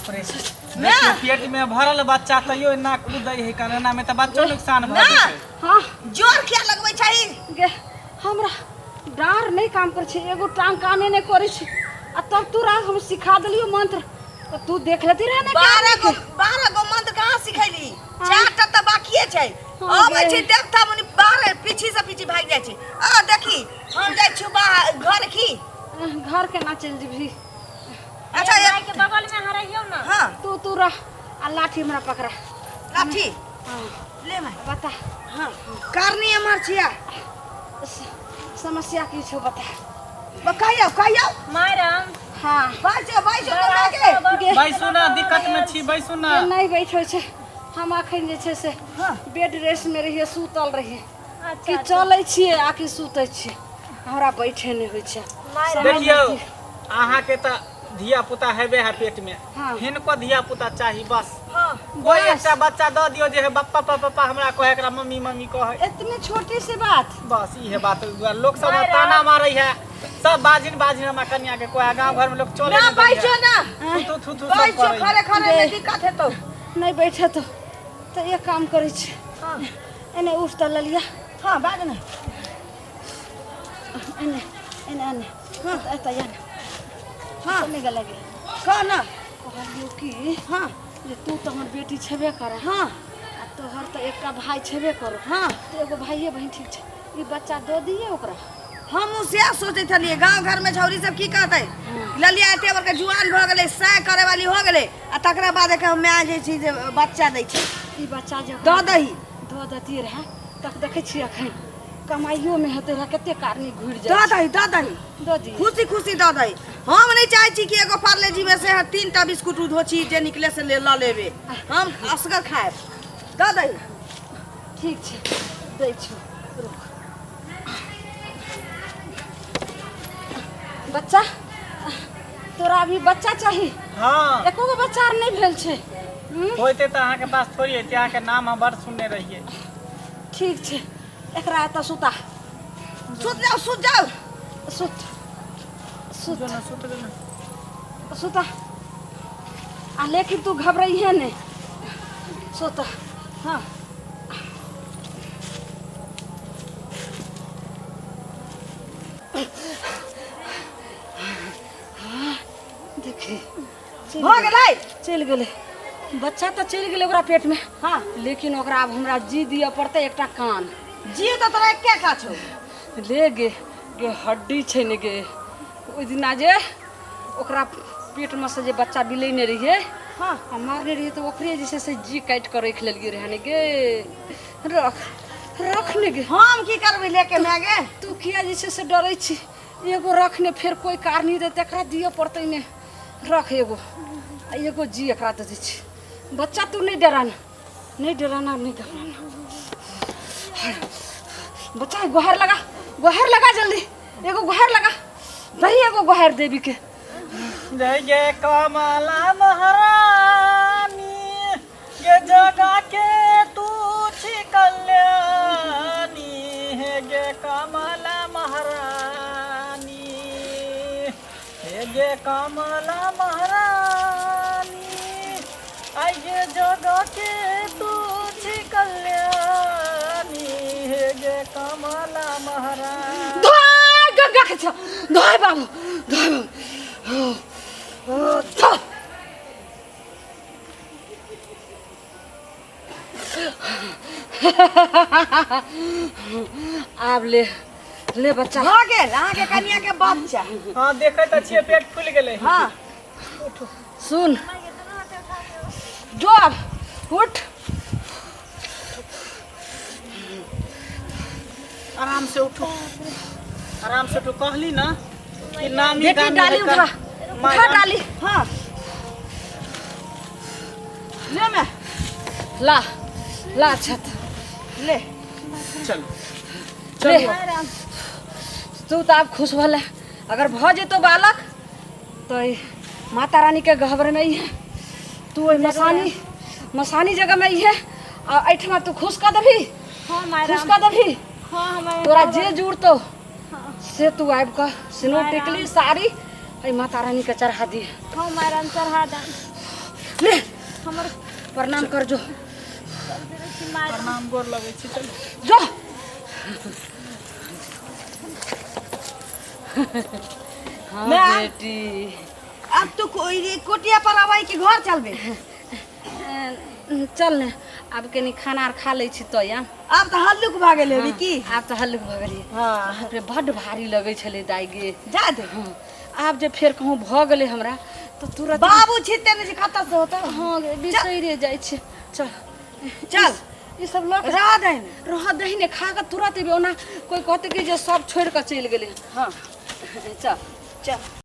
बाप रे, देखियौ, पेट में भरल बच्चा तैयो एना कूदै है कन, एना में तऽ बच्चो नुकसान भऽ ना। जेतै। हाँ। जोर किया लगबै छही? गे, हमरा डाँर नहि काम करै छै, एगो टांग कामे नहि करै छै। आ तब तोरा हम सिखा देलियौ मंत्र, तऽ तू देख लेती रहे ने। 12 गो, 12 गो मंत्र कहाँ सिखैली? चार टा तऽ बाकिए छै। हाँ। अबै गे। छै देवता मुनि बाहर, पीछी से पीछी भागि जाइ छै। आ देखी, हम जाइ छी बाहर घर की। घर केना चलि जेबही? अच्छा। माय के बगल में अहाँ रहियौ ना। हाँ। तू तू रह आ लाठी हमरा पकड़ा। लाठी। हाँ। ले माय। बता। हाँ, करनी हमर छिया। समस्या की छौ, बता। कहियौ, कहियौ। मायराम। हाँ। बाजो, बाजो तो मागे। गे। बैसू ना, दिक्कत में छी, बैसू ना। गे, नहि बैठै छै। हम अखन जे छै से हाँ। बेड रेस्ट मे रहियै, सुतल रहियै। अच्छा। कि चलै छियै आ कि सुतै छियै, हमरा बैठे नहि होइ छै। मायराम। देखियौ, अहाँके तऽ धिया पुता हेबे है पेट में। हाँ। हिनको धिया पुता चाही बस। हाँ। कोई बस। एकटा बच्चा दऽ दियौ जे हे पप्पा पप्पा हमरा कहै, एकरा मम्मी मम्मी कहै। इतने छोटी सी बात? बस इहे बात दुआरे लोक सब मायरा। ताना मारै है, सब बाजिन बाजिन हमरा कन्या के कहै, गाँव घर में लोग चले ना। नहि दैए। बैठो ना। थू थू थू थू सब बैठो। करै है। खरे खरे में दिक्कत हेतौ। नहि बैठे तऽ एक काम करै छी। हाँ। एने उठ तऽ ललिया। हाँ, बाज ना। एने एने एने। हाँ। एतऽ या ने। हाँ। नहि गेलै गे। कह ना। कहलियौ कि हाँ। जे तू तऽ हमर बेटी छेबे करे। हाँ। आ तोहर तऽ एकटा भाय छेबे करो। हाँ। तऽ एगो भाइये बहिन ठीक छै, ई बच्चा दऽ दियै ओकरा। हमहूँ सएह सोचैत छलियै, गाँव घरमे छौरी सब की कहतै, ललिया एते बड़का जुआन भऽ गेलै, सएह करे वाली हो गेलै, आ तकरा बाद एकर माय जे छै जे बच्चा दै छै। ई बच्चा जे दऽ दही। दऽ देतियै रहए तक देखै छियै अखन कमाइयोमे हेतै रहए, कते कारनी घुरि दऽ जाइ। दही, दऽ दही। दऽ दियै। खुशी खुशी दऽ दही। हम नहि चाहै छी कि एगो पार्ले जी में से तीन टा बिस्कुट उधो छी जे निकले से ले लऽ लेबे, हम असगर खायब। दऽ दही। ठीक छै, दै छियौ, रुक। बच्चा तोरा अभी बच्चा चाही? हाँ। एको गो बच्चा आर नहि भेल छै, हम्म? होइते तऽ अहाँके पास थोड़ी होइते, अहाँके नाम हम बड़ सुनने रहियै। ठीक छै, एकरा एतऽ सुता। सुत जाउ, सुत जाउ। सुत, सुत। जो ना, सुत जो ना। सुता आ लेकिन तू घबराइहे नहि, सुत। हाँ। देखी। भऽ गेलै। चलि गेलै बच्चा तऽ चलि गेलै ओकरा पेटमे। हाँ। लेकिन ओकरा आब हमरा जी दिअ पड़तै एकटा कान। जी तऽ तोरा एके का छौ। ले गे, गे हड्डी छै ने गे, ओहि दिना जे ओकरा पेटमे से जे बच्चा बिलेने रहियै हाँ। आ मारने रहियै, तऽ ओकरे जे छै से जी काटि कऽ राखि लेलियै रहए ने गे। रख, रख ने गे। हम की करबै लेके माय गे? तू किया जे छै से डरै छी? एगो रख ने, फेर कोइ कारनी दे तकरा दिअ पड़तै ने। रख एगो, आ एगो जी एकरा दऽ दै छी। बच्चा, तू नहि डराना, नहीं डराना, नहीं घबराना बच्चा। गुहार लगा, गुहार लगा जल्दी, एगो गुहार लगा दही, एगो गुहार देवी के। जय गे कमला महारानी गे, जगा के तू छी कल्याणी हे गे कमला महारानी, हे गे कमला महारानी, आई गे जगा के तू छी कल्याणी हे गे कमला महारानी। धोय गंगा के छो, धोय बाबू, धोय बाबू, धो। आब ले, ले बच्चा। भऽ गेल अहाँके कनिया के बच्चा। हाँ, देखै तऽ छियै, पेट फूलि गेलै। हाँ। सुन, जो अब उठ। आराम से उठो, आराम से उठो। कहली ना कि नामी बेटी गामी डाली है। उठा। उठा डाली। हाँ, ले मैं। ला, ला छत। ले। चलो। ले। चलो। तू तऽ आब खुश भले। अगर भऽ जेतौ बालक तऽ ई माता रानी के गहबर में है तू, ओहि मसानी मसानी जगह में है, आ एहिठमा तू खुश कऽ देबही। हाँ माय। खुश कऽ देबही। हाँ, हमारे तोरा जे जुड़तौ से तू आबि कऽ सिनूर, टिकली, साड़ी एहि माता रानी के चढ़ा दिहे। हाँ मायराम, चढ़ा दे। ले हमर प्रणाम कर जो। प्रणाम, गोर लगै छी, चल। जो। हाँ मैं- बेटी। अब तू कोटिया पर अबै कि घर चलबे? चल ने, आब कनी खाना आर खा लै छी तो या। आब तऽ हल्लुक भऽ गेल हेबी की? आब तऽ हल्लुक भऽ गेलियै। हाँ। बाप रे, बड्ड भारी लगै छलै दाइ गे। जा दे। हाँ, आब जे फेर कहूँ भऽ गेलै हमरा तऽ तुरंत बाबू छिते नहि छै, कतऽ से होतौ? हाँ गे, बिसैरे जाइ छै। चल। चल। ई सब लऽ कऽ रह दे ने। रह दही ने, खा कऽ तुरंत एबै। ओना कोइ कहतै कि जे सब छोड़ि कऽ चलि गेलै। हाँ। चल। चल।